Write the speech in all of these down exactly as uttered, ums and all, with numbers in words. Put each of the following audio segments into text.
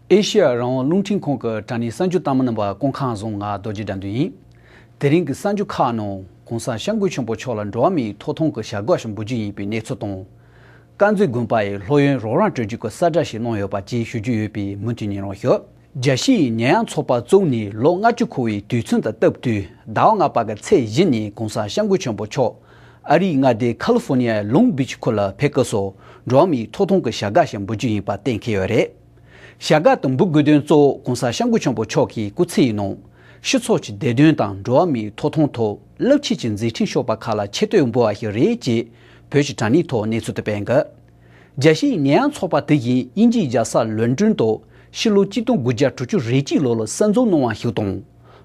ཨེ་ཤེ་ཡ་རང་དབང་རླུང་འཕྲིན་ཁང་གི་དྲ་གནས་གསར་འགྱུར་ལྟ་མི་རྣམ་པ་སྐུ་ཁམས་བཟང་། ང་རྡོ་རྗེ་དགྲ་འདུལ་ཡིན། དེ་རིང་གི་གསར་འགྱུར་ཁག་ནང་གོང་ས་སྐྱབས་མགོན་ཆེན་པོ་མཆོག་ལ་འགྲོ་བ་མིའི་ཐོབ་ཐང་གི་བྱ་དགའ་ཞིག་འབུལ་རྒྱུ་ཡིན་པའི་གནས་ཚུལ་དང་། དཀར་མཛེས་དགོན་པ་ཡི་སློབ་ཡོན་རོགས་རམ་སྤྲོད་རྒྱུ་གི་གསལ་བསྒྲགས་ཤིག་གནང་ཡོད་པ་བཅས་ཞུ་རྒྱུ་ཡོད་པས་མུ་མཐུད་ཉན་རོགས་ཞུ། རྒྱལ་སྤྱིའི་ཉེས་ཡངས་ཚོགས་པ་བཙུགས་ནས་ལོ་ལྔ་བཅུ་འཁོར་བའི་དུས་མཚམས་དང་སྟབས་བསྟུན་ཟླ་བ་ལྔ་པ་གི་ཚེས་བཞི་ཉིན་གོང་ས་སྐྱབས་མགོན་ཆེན་པོ་མཆོག་ཨ་རིའི་མངའ་སྡེ་ཁ་ལི་ཧྥོ་ནི་ཡའི་ལོང་སྦིཆ་ཁུལ་ལ་ཕེབས་སྐབས་སུ་འགྲོ་བ་མིའི་ཐོབ་ཐང་གི་བྱ་དགའ་ཞིག་འབུལ་རྒྱུ་ཡིན་པ་གཏན་འཁེལ་ཡོད་རེད། བྱ་དགའ་དེ་འབུལ་དགོས་དོན་གཙོ་བོ་གོང་ས་སྐྱབས་མགོན་ཆེན་པོ་མཆོག་གིས་སྐུ་ཚེ་ཡི་ནང་སྤྱི་ཚོགས་ཀྱི་བདེ་དོན་དང་འགྲོ་བ་མིའི་ཐོབ་ཐང་ཐོག་རླབས་ཆེན་གྱི་མཛད་འཕྲིན་ཤོར་བ་ཁག་ལ་ཆེ་བསྟོད་འབུལ་བ་ཞིག་རེད་ཅེས་བོད་ཀྱི་དྲ་གནས་ཐོག་གནས་ཚུལ་དུ་སྤེལ་འགི། རྒྱལ་སྤྱིའི་ཉེས་ཡངས་ཚོགས་པ་དེ་བཞིན་དབྱིན་ཇིའི་རྒྱལ་ས་ལོན་ཀྲོན་དུ་ཕྱི་ལོ་གཅིག་སྟོང་དགུ་བརྒྱ་དྲུག་ཅུ་རེ་གཅིག་ལོ་ལ་གསར་འཛུགས་གནང་བ་ཞིག་དང་།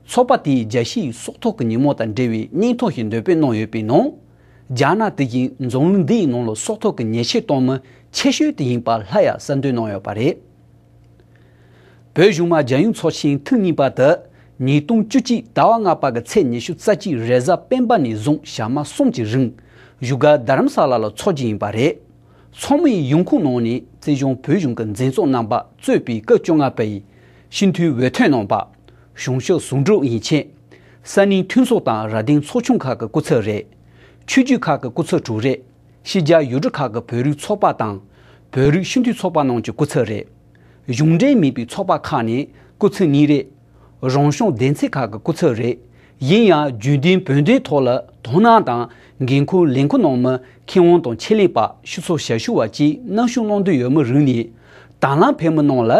ཚོགས་པ་དེས་རྒྱལ་སྤྱིའི་སྲོག་ཐོག་གི་ཉིན་མོ་དང་འབྲེལ་བའི་བརྙན་ཐུང་ཞིག་འདོན་སྤེལ་གནང་ཡོད་པའི་ནང་། རྒྱ་ནག་དེ་བཞིན་འཛམ་གླིང་འདིའི་ནང་ལ་སྲོག་ཐོག་གི་ཉེས་ཆད་གཏོང་མི་ཆེ་ཤོས་དེ་ཡིན་པ་སླར་ཡང་གསལ་འདོན་གནང་ཡོད་པ་རེད། བོད་གཞུང་མང་རྒྱལ་ཡོངས་ཚོགས་ཆེན་ཐེངས་གཉིས་པ་དེ་ཉིས་སྟོང་བཅུ་གཅིག་ཟླ་བ་ལྔ་པ་གི་ཚེས་ཉི་ཤུ་རྩ་གཅིག་རེས་གཟའ་སྤེན་པ་ནས་བཟུང་ཞག་མ་གསུམ་གྱི་རིང་བཞུགས་སྒར་རྡ་རམ་ས་ལ་ལ་འཚོགས་རྒྱུ་ཡིན་པ་རེད། ཚོགས་མིའི་ཡོང་ཁུངས་ནང་ནས་བཙན་བྱོལ་བོད་གཞུང་གི་འཛིན་ཚོགས་རྣམ་པ་གཙོས་པའི་སྐབས་བཅོ་ལྔ་པའི་སྤྱི་འཐུས་འོས་ཐོན་རྣམ་པ། གཞུང་ཞབས་ཟུང་དྲུང་ཡན་ཆད། ས་གནས་མཐུན་ཚོགས་དང་ར་སྡིང་ཚོགས་ཆུང་ཁག་གི་སྐུ་ཚབ་རེད། ཆོས་བརྒྱུད་ཁག་གི་སྐུ་ཚབ་དྲུག་རེད། ཕྱི་རྒྱལ་ཡུལ་གྲུ་ཁག་གི་བོད་རིགས་ཚོགས་པ་དང་། བོད་རིགས་སྤྱི་འཐུས་ཚོགས་པ་རྣམས་ཀྱི་སྐུ་ཚབ་རེད། གཞུང་འབྲེལ་མིན་པའི་ཚོགས་པ་ཁག་ནས་སྐུ་ཚབ་གཉིས་རེད། རང་སྐྱོང་སྡེ་ཚན་ཁག་གི་སྐུ་ཚབ་རེད། ཡིན་ཡང་རྒྱུན་ལྡན་བོད་དོན་ཐོག་ལ་དོ་སྣང་དང་འགན་ཁུར་ལེན་ཁུར་གནང་མི་མཁས་དབང་དང་ཆེད་ལས་པ། སྤྱི་ཚོགས་ཞབས་ཞུ་བ་བཅས་མཉམ་ཞུགས་གནང་འདོད་ཡོད་མི་རིགས་ནས་དང་བླངས་ཕེབས་མི་རྣམས་ལ་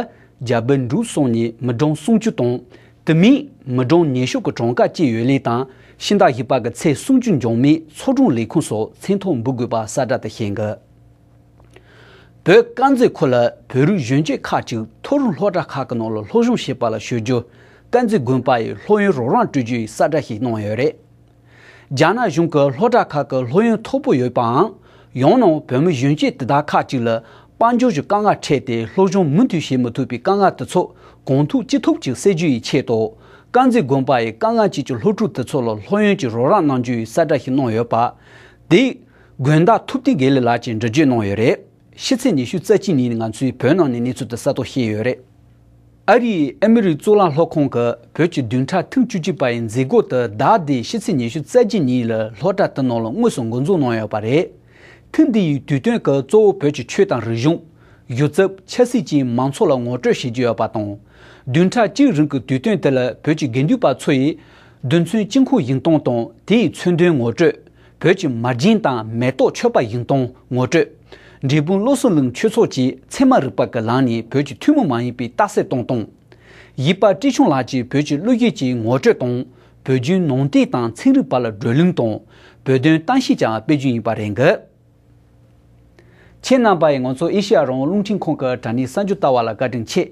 རྒྱ་བལ་འབྲུག་གསུམ་ནས་མི་གྲངས་སུམ་ཅུ་དང་། དེ་མིན་མི་གྲངས་ཉི་ཤུ་གི་གྲངས་ཀ་བཅས་ཡོད་ལུགས་དང་། ཕྱི་ཟླ་བཞི་པ་གི་ཚེས་སུམ་ཅུ་འགྱངས་མེད་ཚོགས་དྲུང་ལས་ཁུངས་སུ་མཚན་ཐོ་འབུལ་དགོས་པ་གསལ་བསྒྲགས་དུ་བྱས་འགི། བོད་དཀར་མཛེས་ཁུལ་ལ་བོད་རིགས་གཞོན་སྐྱེས་ཁག་ཅིག་མཐོ་རིམ་སློབ་གྲྭ་ཁག་གི་ནང་ལ་སློབ་སྦྱོང་བྱེད་པ་ལ་བྱེད་རྒྱུ། དཀར་མཛེས་དགོན་པ་ཡི་སློབ་ཡོན་རོགས་རམ་སྤྲོད་རྒྱུ་ཡི་གསལ་བསྒྲགས་ཤིག་གནང་ཡོད་རེད། རྒྱ་ནག་གཞུང་གི་སློབ་གྲྭ་ཁག་གི་སློབ་ཡོན་མཐོ་པོ་ཡོད་པའང་། ཡང་ན་བོད་མི་གཞོན་སྐྱེས་དེ་དག་ཁག་ཅིག་ལ་དཔལ་འབྱོར་གྱི་དཀའ་ངལ་འཕྲད་དེ་སློབ་སྦྱོང་མུ་མཐུད་བྱེད་མི་ཐུབ་པའི་དཀའ་ངལ་དེ་ཚོ་གང་ཐུབ་ཅི་ཐུབ་ཅིག་སེལ་རྒྱུ་ཡི་ཆེད་དུ། དཀར་མཛེས་དགོན་པ་ཡི་དཀའ་ངལ་ཅན་གྱི་སློབ་ཕྲུག་དེ་ཚོ་ལ་སློབ་ཡོན་གྱི་རོགས་རམ་གནང་རྒྱུ་ཡི་གསལ་བསྒྲགས་ཤིག་གནང་ཡོད་པ། དེ། དགོན་བདག་ཐུབ་བསྟན་དགེ་ལེགས་ལགས་ཀྱིས་འགྲེལ་བརྗོད་གནང་ཡོད་རེད། ཕྱི་ཚེས་ཉི་ཤུ་རྩ་གཅིག་ཉིན་ང་ཚོས་བོད་ནང་ནས་གནས་ཚུལ་དེ་གསར་གཏོད་བྱས་ཡོད་རེད། ཨ་རིའི་ཨ་མི་རི་གཙུག་ལག་སློབ་ཁང་གིས་བོད་ཀྱི་བདུན་ཕྲག་ཐེངས་བཅུ་གཅིག་པ་ཡི་མཛད་སྒོ་དེ་ཟླ་འདིའི་ཕྱི་ཚེས་ཉི་ཤུ་རྩ་གཅིག་ཉིན་ལ་སློབ་གྲྭ་དེ་ནང་ལ་དངོས་སུ་འགོ་འཛུགས་གནང་ཡོད་པ་རེད། ཐེངས་འདི་ཡི་དུས་སྟོན་གྱི་གཙོ་བོ་བོད་ཀྱི་ཆོས་དང་རིག་གཞུང་། སྒྱུ་རྩལ། ཆབ་སྲིད་བཅས་མང་ཚོགས་ལ་ངོ་སྤྲོད་བྱེད་རྒྱུ་ཡོད་པ་དང་། བདུན་ཕྲག་གཅིག་རིང་གི་དུས་སྟོན་དེ་ལ་བོད་ཀྱི་དགེ་འདུན་པ་ཚོ་ཡིས་རྡུལ་ཚོན་གཅིག་མཁོ་བཞེངས་སྟངས་དང་དེའི་མཚོན་དོན་ངོ་སྤྲོད། བོད་ཀྱི་མ་བརྗེད་དང་མེ་ཏོག་མཆོད་པ་བཞེངས་སྟངས་ངོ་སྤྲོད། འབྲས་སྤུངས་བློ་གསལ་གླིང་ཆོས་ཚོགས་ཀྱིས་ཚད་མ་རིག་པ་གི་ལམ་ནས་བོད་ཀྱི་ཐུན་མོང་མ་ཡིན་པའི་རྟགས་གསལ་གཏོང་སྟངས། གཞས་པ་བཀྲས་ཆུང་ལགས་ཀྱིས་བོད་ཀྱི་གླུ་གཞས་ཀྱི་ངོ་སྤྲོད་དང་། བོད་བརྒྱུད་ནང་བསྟན་དང་ཚན་རིག་བར་ལ་བགྲོ་གླེང་དང་། བོད་དོན་གཏམ་བཤད་ཀྱང་སྤེལ་རྒྱུ་ཡིན་པ་རེད་འགི། ཁྱེད་རྣམ་པ་ཡིས་ང་ཚོ་ཨེ་ཤེ་ཡ་རང་དབང་རླུང་འཕྲིན་ཁང་གི་དྲ་གནས་གསར་འགྱུར་ལྟ་བ་ལ་བཀའ་དྲིན་ཆེ།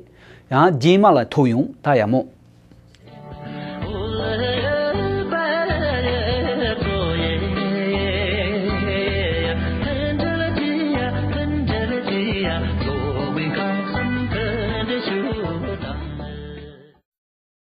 ཡང་རྗེས་མ་ལ་ཐུག་ཡོང་། ད་ཡག་མོ།